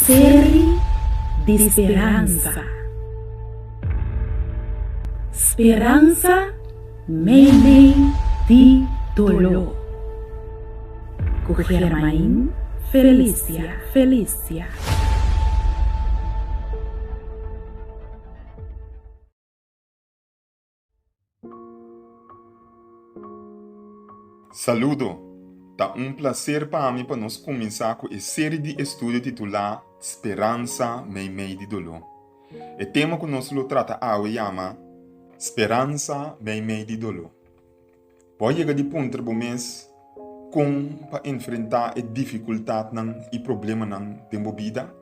Seri di speransa. Speransa meimei di doló. Ku Germain Felicia Felicia. Saludo! Ta un placer pa mi pa nos cuminsa cu e serie di estudio titula Speransa Meimei di Doló. E tema cu nos lo trata awe yama Speransa Meimei di Doló. Bo a yega di puntra bo mes kon pa enfrentá e difikultatnan i problemanan den bo bida?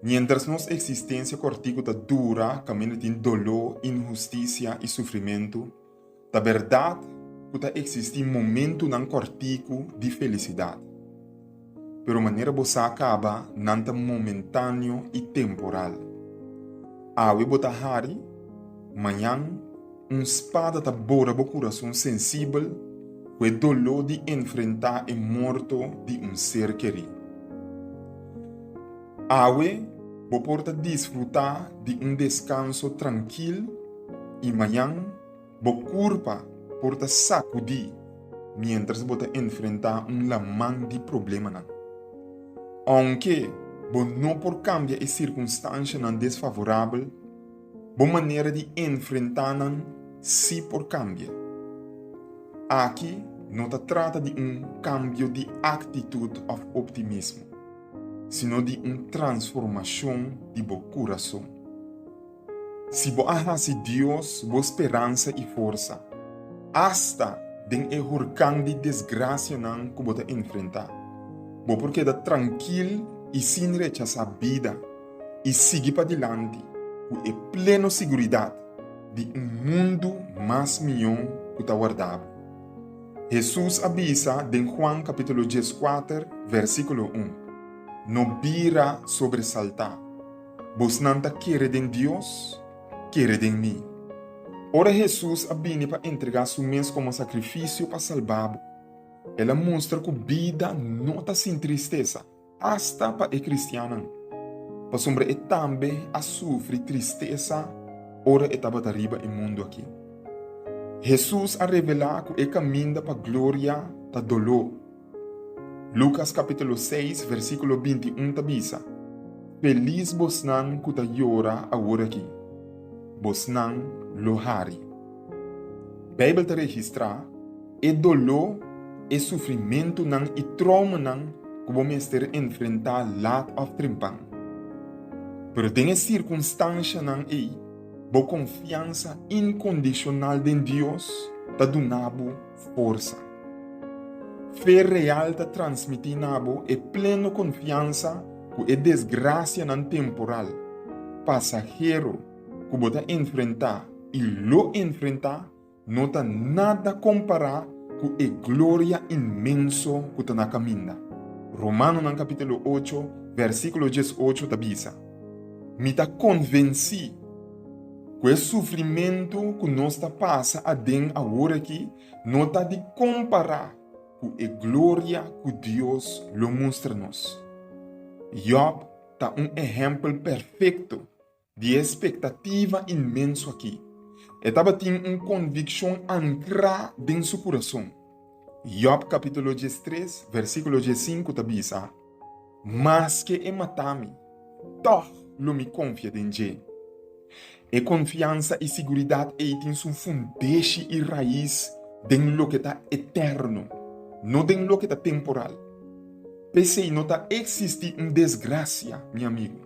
Miéntras nos eksistensia kòrtiku ta dura kaminda tin doló, inhustisia i sufrimentu, ta bèrdat ku ta eksistí momentunan kòrtiku di felisidat. Pero manera bo sa kaba, nan ta momentáneo i temporal. Awe bo ta hari, mañan Un spada ta bora bo kurason sensibel ku e doló di enfrentá e morto di un ser kerí. Awe bo por ta disfrutá di un deskanso trankil i mañan bo kurpa por ta sakudí miéntras bo ta enfrentá un laman di problemanan. Ounke bo no por kambia e sirkunstanshanan desfavorabel, Bo manera di enfrentá nan sí por kambia. Aki no ta trata di un kambio di aktitut òf optimismo, sino di un transformashon di bo kurason. Si bo a hasi Dios bo speransa i forsa, asta den e hurkan di desgrasianan ku bo ta enfrentá, bo por keda trankil i sin rechasá bida. i sigui padilanti ku e pleno siguridat di un mundu mas mihó ku ta warda bo. Hesus a bisa den Juan kapítulo 14 versíkulo un, No bira sobresaltá. Bosnan ta kere den Dios, kere den mi. Ora Hesus a bini pa entregá su mes komo sakrifisio pa salba bo, el a mustra ku bida no ta sin tristesa. Asta pa e kristiannan, pasobra e tambe a sufri tristesa ora e tabata riba e mundu akí. Hesus a revelá ku e kaminda pa gloria ta doló. Lukas kapítulo seis versíkulo 21 ta bisa, Felis bosnan ku ta yora aworakí, bosnan lo hari. Beibel ta registrá E doló, e sufrimentunan i troumanan ku bo mester enfrentá lat òf trempan. Pero den e sirkunstanshanan ei, bo konfiansa inkondishonal den Dios ta duna bo forsa. Fe real ta transmití na bo e pleno konfiansa ku e desgrasianan temporal, pasahero, ku bo ta enfrentá i lo enfrentá No ta nada kompará ku e gloria inmenso ku ta na kaminda. Romanonan kapítulo ocho, versíkulo 18 ta bisa, Mi ta konvensí ku e sufrimentu ku nos ta pasa aden awor akí no ta di kompará ku e gloria ku Dios lo mustra nos. Yòb ta un ehèmpel perfekto Di e spektativa inmenso akí, e tabatin un konvikshon ankrá den su kurason. Yòb kapítulo 13, versíkulo 15 ta bisa, Maske e mata mi, tòg lo mi konfia den dje. E konfiansa i siguridat ei tin su fundeshi i rais den loke ta eterno, no den loke ta temporal. P'esei no ta eksistí un desgrasia, mi amigu.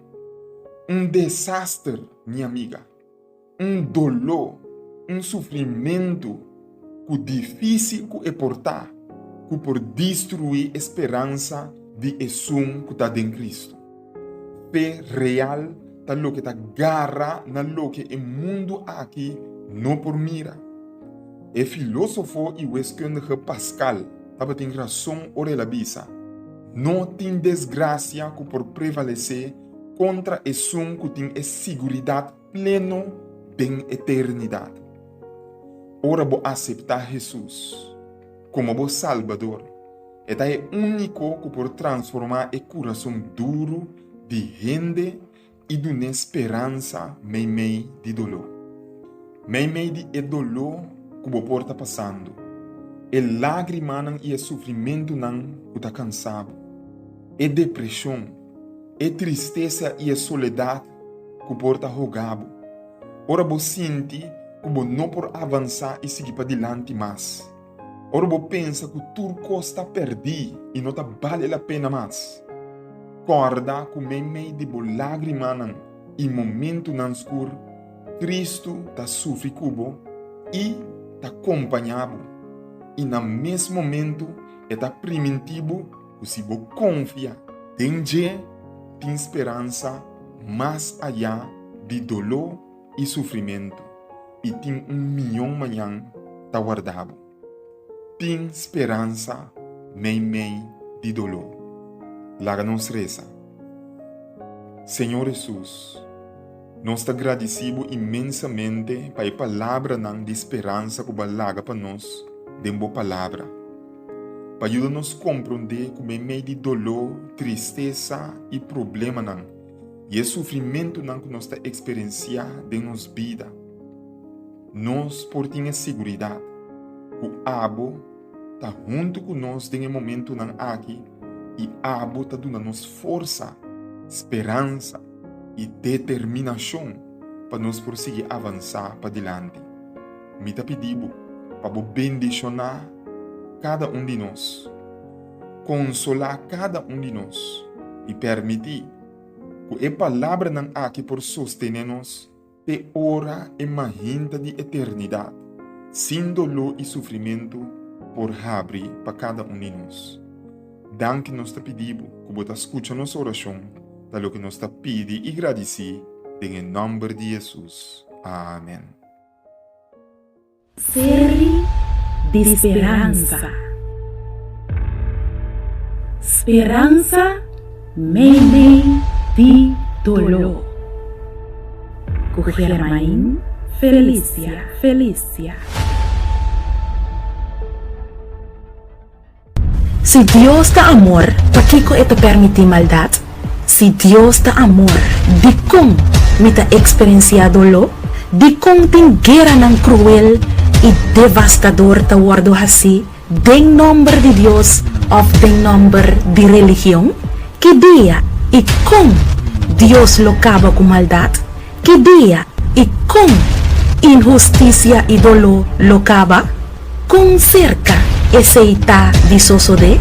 Un desaster, mi amiga. Un doló, un sufrimentu ku difísil ku e por ta, ku por destruí e speransa di esun ku ta den Kristu. Fe real ta loke ta gara na loke e mundu aki no por mira. E filósofo i wiskundige Pascal tabatin rason ora el a bisa, No tin desgrasia ku por prevalesé kontra esun ku tin e siguridat pleno den eternidat. Ora bo aseptá Hesus komo bo Salbador. E ta e úniko ku por transformá e kurason duru di hende i dun'é speransa meimei di doló. Meimei di e doló ku bo por ta pasando, e lágrimanan i e sufrimentunan ku ta kansa bo, e depreshon, e tristesa i e soledat ku por ta hoga bo, ora bo sinti ku bo no por avansá i sigui padilanti mas. Ora bo pensa ku tur kos ta pèrdí i no ta bale la pena mas, kòrda ku meimei di bo lágrimanan i momentunan skur, Kristu ta sufri ku bo i ta kompañá bo, i na mes momentu e ta primintí bo ku si bo konfia den dje, tin speransa mas ayá di doló i sufrimentu, i tin un mion mañan ta warda bo. Tin speransa meimei di doló. Laga nos resa. Señor Hesus, nos ta gradisí bo inmensamente pa e palabranan di speransa ku bo a laga pa nos den bo Palabra, pa yuda nos komprondé ku meimei di doló, tristesa i problemanan, i e sufrimentunan ku nos ta eksperensiá den nos bida, nos por tin e siguridat ku abo ta huntu ku nos den e momentunan aki i abo ta duna nos forsa, speransa i determinashon pa nos por sigui avansá padilanti. Mi ta pidi bo pa bo bendishoná kada un di nos. Konsolá kada un di nos i permití ku e palabranan aki por sostené nos te ora e mahinta di eternidat, sin doló i sufrimentu, por habri pa kada un di nos. Danki nos ta pidi bo ku bo ta skucha nos orashon, ta loke nos ta pidi i gradisí den e nòmber di Hesus. Amèn. Seri di speransa. Speransa meimei di doló. Ku Germain Felicia Felicia. Si Dios ta amor, pakiko e ta permití maldat? Si Dios ta amor, dikon mi ta eksperensiá doló? Dikon tin gueranan kruel i devastador ta wòrdu hasí den nòmber di Dios òf den nòmber di religion? Ki dia i kon Dios lo kaba ku maldat? Ki dia i kon inhustisia i doló lo kaba? Kon serka esei ta di sosodé?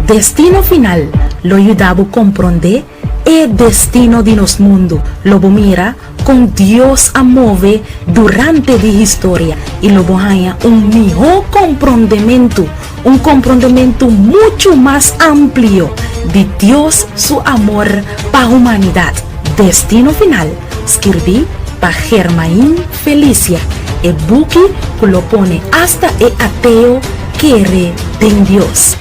Destino Final lo yuda bo komprondé e destino di nos mundu. Lo bo mira kon Dios a move durante di historia i lo bo haña un mihó komprondementu, un komprondementu muchu mas amplio di Dios su amor pa humanidat. Destino Final, skirbí pa Germain Felicia, e buki ku lo pone asta e ateo kere den Dios.